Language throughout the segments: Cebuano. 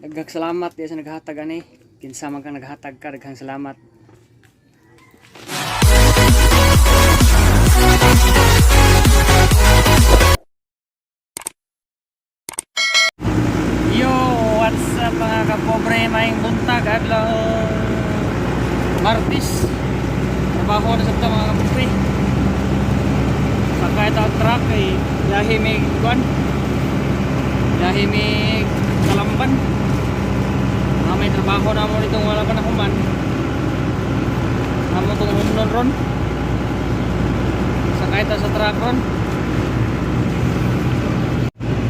Daghang salamat diya sa naghatag ani. Kinsa man kang naghatag ka, daghang salamat. Yo, what's up, mga kapobre? Maayong buntag, adlaw Martes. Trabaho na sa ta, mga kapobre. Sakay ta og truck kay biyahe may kuan. Biyahe may Talamban. Mga may trabaho na mo nitong wala pa na human. Amo tong humnon ron. Sakay ta sa truck ron.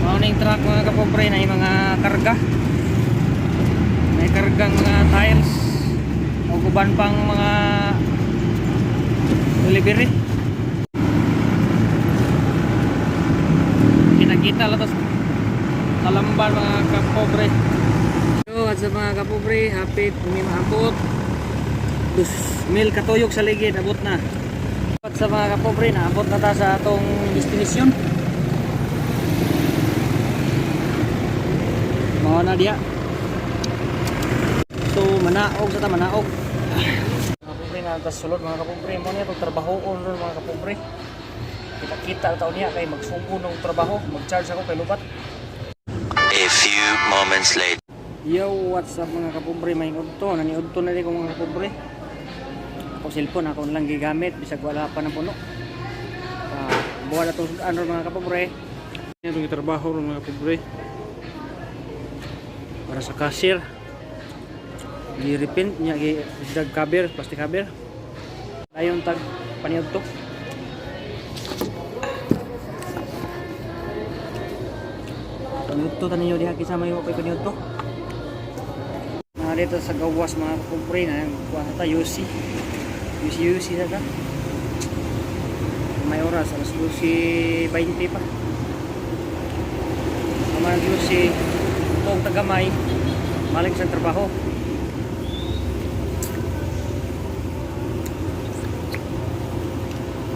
Mao ning truck, mga kapobre, na yung mga karga. May kargang mga tiles o uban pang mga delivery. Kita-kita lang tas Talamban, mga kapobre. So, at sa mga kapobre, hapit mi maabot. 2,000 katuyok sa ligid, abot na. At sa mga kapobre, naabot na ta sa atong destinasyon. Mao na diya. So manaog sa ta, manaog. Mga kapobre, na tas sulod, mga kapobre, mo niya itong trabahoon ron, mga kapobre. Kita-kita taon niya kay magsugo ng trabaho, mag-charge ako kay lupat. A few moments later. Yo, what's up, mga kapobre? May udto, nani udto na rin ko, mga kapobre. Ako cellphone ako lang gigamit bisag wala pa ng puno. Ah, buwan na itong sudan ron, mga kapobre. Yan itong trabaho ron, mga kapobre. Para sa cashier. Gi-repaint niya, gi dag cover, plastic cover. Ayon tag paniudto. Paniudto ta ninyo diha kinsa may wa pay paniudto. Mga dito sa gawas, mga kapobre, na kuha ta UC. UC UC sa ta. May oras alas 12:20 pa. Ang mga UC tong tagamay maling sa trabaho.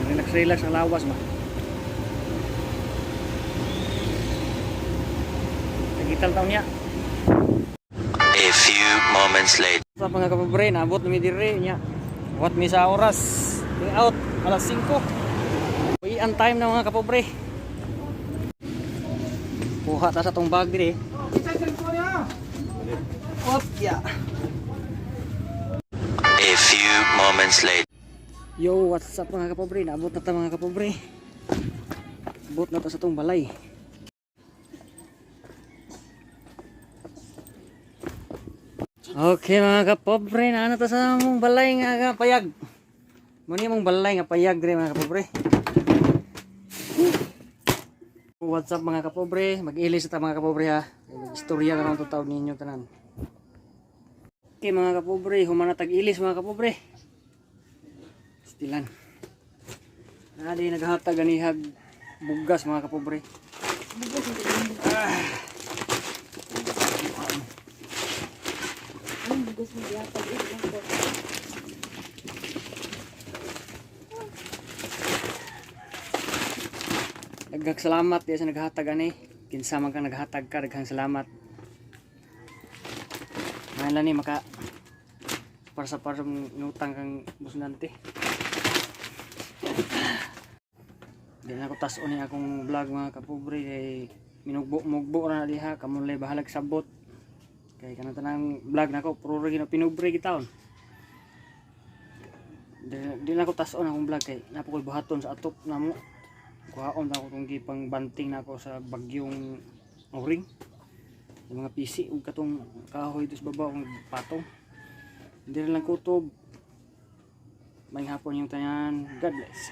Relax relax ang lawas ba. Nagital taon niya. A few moments later. Sa mga kapobre, naabot na mi dire niya. What mi sa oras? Ting out alas 5. Uy, ang time na, mga kapobre. Kuha ta sa tong bag dire. Op, ya. A few moments later. Yo, what's up, mga kapobre? Naabot na ta, mga kapobre. Abot na ta sa tong balay. Okay, mga kapobre, naano ta sa mong balay nga nga payag. Muni mong balay nga payag dire, mga kapobre. What's up, mga kapobre? Mag-ilis ta, mga kapobre, ha. Istorya na lang taon ninyo tanan. Okay, mga kapobre, humana tag-ilis, mga kapobre. Stilan. Adi naghatag anihag bugas, mga kapobre. Ah. Anong bugas mo gihatag eh? Ang ko. Daghang salamat diya sa naghatag ani. Kinsa man kang naghatag ka, daghang salamat. Ngayon lang ni maka para sa ngutang kang busnante. Di na ako tas ni akong vlog, mga kapobre, kay minugbo mugbo ra na diha kamo lay bahalag sabot. Kay kanang tanang vlog nako puro ra gina pinubre gitaon. Di na ako tas-on akong vlog kay naa pa ko'y buhaton sa atop namo. Kuhaon na ako itong gipang banting na ako sa bagyong oring, yung mga pisi ug katong kahoy dos baba ang patong. Hindi na lang kutob. May hapon yung tanan. God bless.